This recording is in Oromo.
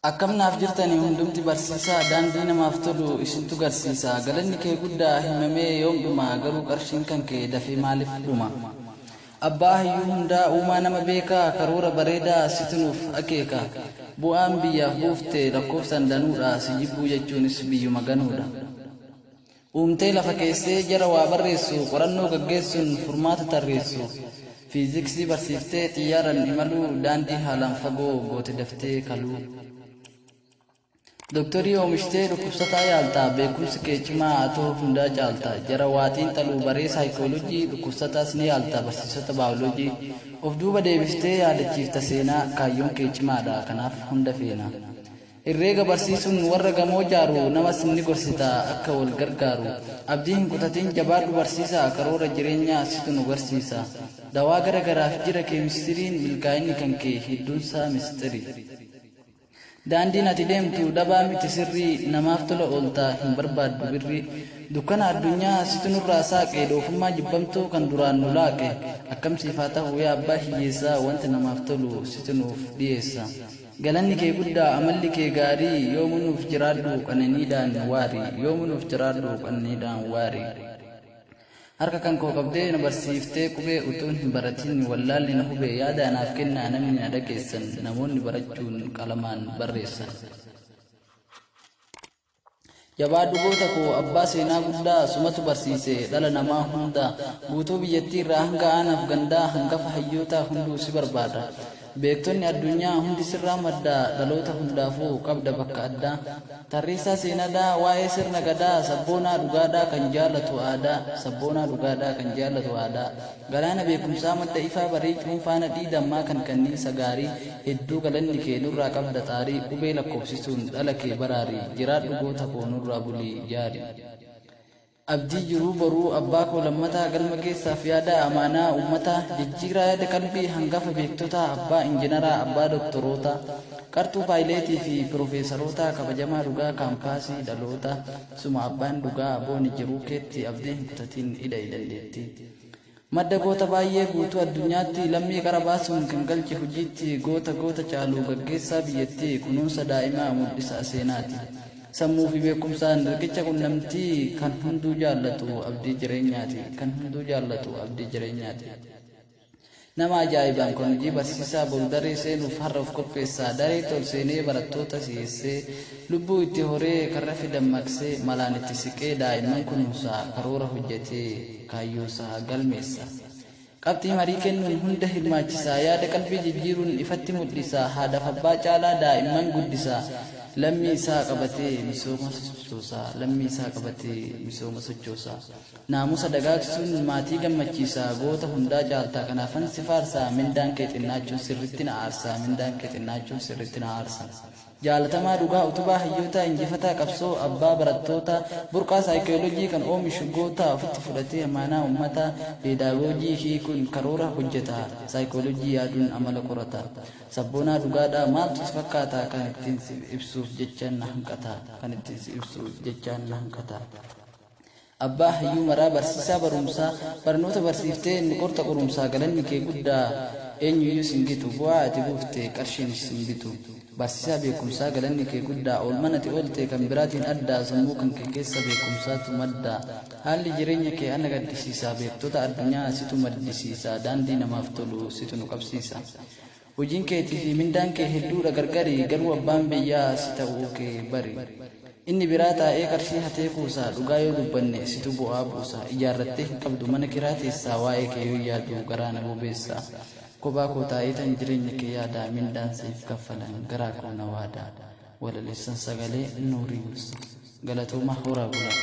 Akkam naaf jirtani hundumti barsiisaa daandii namaaf tolu isintu garsiisa galanni kee guddaa himamee yoom dhuma garuu qarshiin kan kee dafee maalif dhuma Abbaa hayyuu hundaa uumaa nama beekaa karoora bareedaa situ nuuf akeeka bu'aan biyyaaf buufte lakkoofsaan danuudha si jibbuu jechuunis biyyuma ganuudha. Uumtee lafa keessee jara waa barreessu qorannoo gaggeessuun furmaata tarreessu Fiiziksii barsiiftee xiyyaaran imaluu daandii haalaan fagoo goote daftee kaluu Doktorii oomishtee dhukkubsataa yaalta beekumsi kee cimaa atoo hundaa caalta jara waa xiinxalu baree saayikoolojii dhukkubsataas ni yaalta barsiisota baayoloojii Of duuba deebiftee yaadachiifta seenaa kaayyoon kee cimaadha kanaaf hunda feena. Herreega barsiisuun warra gamoo jaaru namas ni gorsita akka wal gargaaru. Abdii hin kutatin jabaadhu barsiisaa karoora jireenyaa situ nu garsiisa. Dawaa gara garaaf jira keemistiriin milkaa'inni kan kee hedduunsaa misxiri. Daandiin ati deemtu dabaa miti sirrii namaaf tola oolta hin barbaaddu birrii. Dukkana addunyaa situ nurraa saaqe doofummaa jibbamtuu kan duraan nu laaqe. Akkam siif haa tahu yaa abbaa hiyyeessaa wanti namaaf tolu situ nuuf dhiyeessa. Galanni kee guddaa amalli kee gaarii yoomu nuuf jiraadhu qananiidhaan waari yoomu nuuf jiraadhu qananiidhaan waari. Harka kan koo qabdee na barsiiftee qubee utuun hin baratin wallaalli na hube yaada anaaf kennaa namni na dhageessan namoonni barachuun qalamaan barreessan. Jabaadhu goota koo abbaa seenaa guddaa sumatu barsiise dhala namaa hunda guutuu biyyattii irraa hanga aanaaf gandaa hangafa hayyootaa hunduu si barbaada beektonni addunyaa hundi sirraa madda dhaloota hundaafuu qabda bakka addaa tarreessaa seenadaa waa'ee sirna gadaa sabboonaa dhugaadhaa kan jaalatu aadaa sabboonaa dhugaadhaa kan jaalatu aadaa Galaana beekumsaa madda ifaa barii cuunfaa nadhii dammaa kan kanniisa gaarii hedduu galanni kee nurraa qabda xaarii qubee lakkoofsisuun dhala kee baraari jiraadhu goota koo nurraa bulii jaari Abdii jiruu boruu abbaa koo lammataa galma geessaaf yaadaa amaanaa uummataa jijjiiraa yaada qalbii hangafa beektotaa abbaa injinaraa abbaa doktorootaa qarxuu paayileetii fi pirofeesarootaa kabajamaa dhugaa kaampaasii dhalootaa suma abbaan dhugaa booni jiruu keetti abdii hin kutatiin idha'i dandeettii. Madda goota baay'ee guutuu addunyaatti lammii qara baasuun kan galche hojiitti goota goota caalu gaggeessaa biyyattii kunuunsa daa'imaa mul'isa seenaati. Sammuu fi beekumsaan riqicha qunnamtii kan hunduu jaallatu abdii jireenyaati kan hunduu jaallatu abdii jireenyaati. Nama ajaa'ibaan kan hojii barsiisaa boru daree seenuuf har'a of qopheessa. Dareetti ol seenee barattoota si'eessee, lubbuu itti horee kan rafe dammaqsee, malaan itti siqee daa'imman kunuunsa, karoora hojjetee kaayyoosaa galmeessa. Qabxii marii kennuun hunda hirmaachisa, yaada qalbii jijjiiruun ifatti mul'isa, haadhaaf abbaa caalaa daa'imman guddisa, lammii isaa qabatee misooma sochoosa, lammii isaa qabatee misooma sochoosa. Naamusa dagaagsuun maatii gammachiisa Goota hundaa caalta kanaafan si faarsa Mindaan kee xinnaachuun sirritti na aarsa Mindaan kee xinnaachuun sirritti na aarsa Jaalatamaa dhugaa utubaa hayyootaa Injifataa qabsoo abbaa barattootaa Burqaa saayikoolojii kan oomishu goota Ofitti fudhatee amaanaa uummataa Peedaagoojii hiikuun karoora hojjeta Saayikoolojii yaaduun amala qorata Sabboonaa dhugaadhaa maaltu si fakkaata Kan ittiin si ibsuuf jechaan na hanqata Kan ittiin si ibsuuf jechaan na hanqata. Abbaa hayyuu maraa barsiisaa barumsaa barnoota barsiiftee nu qorta qorumsaa galanni kee guddaa eenyuyyuu sin gitu bu'aa ati buufte qarshiinis sin bitu barsiisaa beekumsaa galanni kee guddaa oolman ati oolte kan biraatiin addaa sammuu kan kee keessa beekumsaatu madda haalli jireenya kee ana gaddisiisa beektota addunyaa situ maddisiisa daandii namaaf tolu situ nu qabsiisa Hojiin keetii fi mindaan kee hedduudha gargari garuu abbaan biyyaa si ta'uu kee bari. Inni biraa taa'ee qarshii hatee kuusa dhugaa yoo dubbanne situ bu'aa buusa ijaarrattee hin qabdu mana kiraa teessa waa'ee kee yoon yaadu garaa na bobeessa kophaa koo taa'eetan jireenya kee yaada mindaan siif kaffalan garaa koo na waada. Walaleessan sagalee Nuurii Yuusuf. Galatoomaa horaa bulaa.